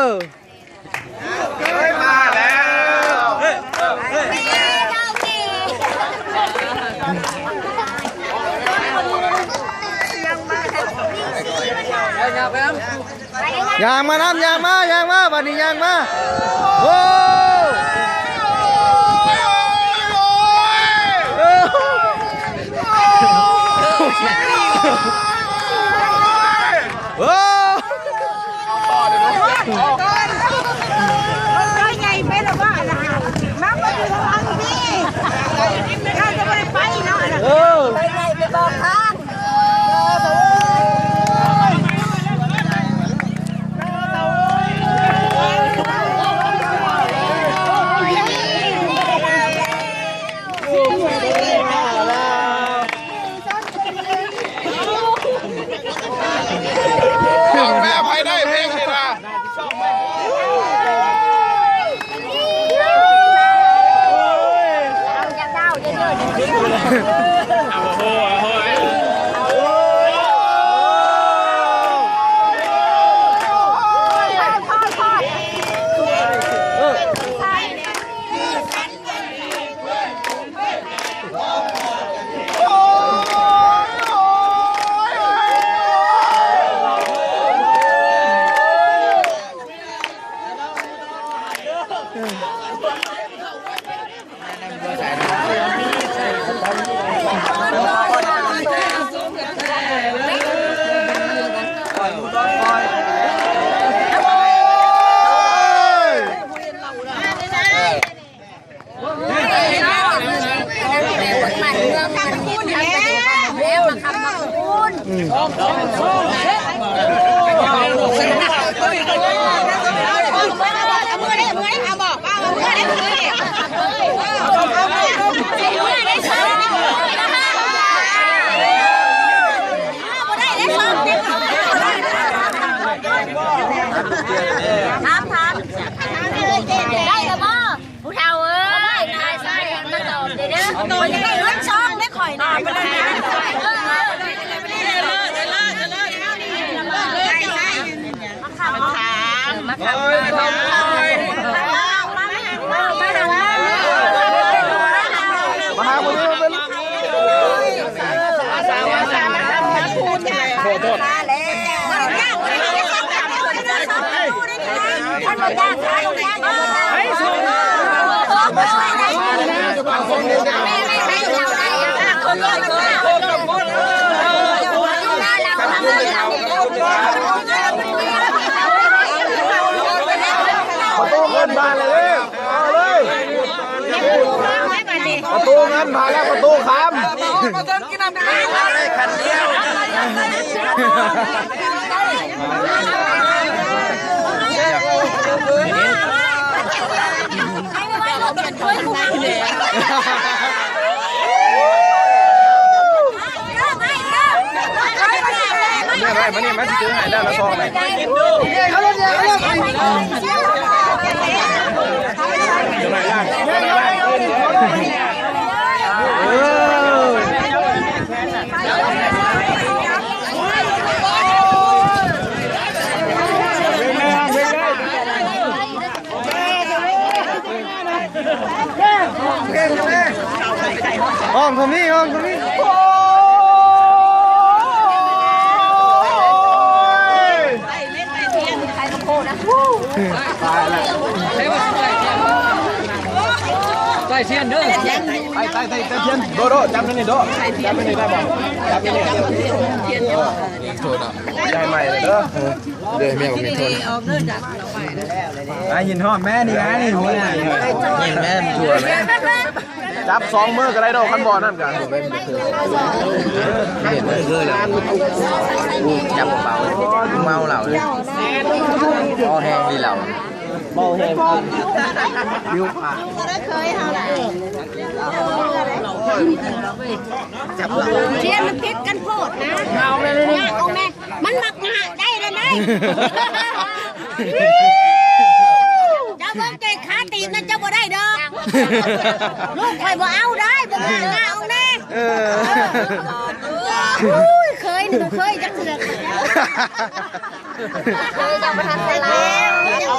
ເອີ ເຮີ້ຍ ມາແລ້ວ ຍ່າງມານຳ ຍ່າງມາ ຍ່າງມາ ບາດນີ້ຍ່າງມາ ໂອ້ ໂອ້ ໃຫຍ່ໄປແລ້ວບໍ່ ອັນນັ້ນ ມາໄປຢູ່ທາງຫຼັງນີ້ ເຮົາຈະບໍ່ໄດ້ໄປເນາະ ອັນນັ້ນ ເອີ ໄປໄຫຍ່ໄປບອກທາງ. ອອກແບບໃຫ້ໄດ້ເພງນີ້ນະ ຖາມ ຖາມ ໄດ້ແລ້ວບໍ່? ຜູ້ເຖົ້າເອີຍ ນາຍຊາຍມາຕອບເດີ ຂ້ອຍຢາກໄດ້ເງິນຊອງເດ້ ຂ້ອຍນະ ມາຖາມ ມາຖາມ ມາຫາຜູ້ນີ້ ມາຫາຜູ້ນີ້ ໂທດ ໂທດ. ປະຕູເງິນບາດແລ້ວເດ້ ເອົາເລີຍ ປະຕູເງິນບາດແລ້ວ ປະຕູຄຳ. ມານີ້ ມານີ້ ມາຊິຊື້ໃຫ້ແລ້ວລະຊອງນີ້. ຫ້ອງກໍມີ ຫ້ອງກໍມີ. ໃສ່ທຽນເດີ ໃສ່ ໃສ່ທຽນ ໂດໂດ ຈັບນີ້ໂດ ຈັບນີ້ໄດ້ບໍ່? ຈັບນີ້ ຈັບນີ້ ໂທດເນາະ ຢາຍໃໝ່ເດີ ເດີ ແມ່ບໍ່ມີໂທດ ອ່າ ຍິນຮອດແມ່ນີ້ນະ ນີ້ຫົວໜ້າ ແມ່ນ ແມ່ນ ຈັບສອງມືກໍໄດ້ດອກ ຄັນບໍ່ນັ້ນກະ ເຫັນເລີຍ ຈັບເບົາ ເມົາເຫຼົ້າເລີຍ ພໍແຮງດີເຫຼົ້າ ເມົາແຮງ ທຽນມັນຕິດກັນໂພດນະ ຍາກອອກແມ່ ມັນມັກງະໄດ້ແລ້ວໄດ໋ ເຈົ້າເບິ່ງແກງຂາຕີບນະ ເຈົ້າບໍ່ໄດ້ດອກ ລູກຂ້ອຍບໍ່ເອົາໄດ໋ ບໍ່ງະອອກແນ່ ເອີ ໂອ້ຍ ເຄີຍນີ້ບໍ່ເຄີຍຈັກເທື່ອ ເຄີຍຍັງບໍ່ທັນໄດ້ແລ້ວ ເອົາ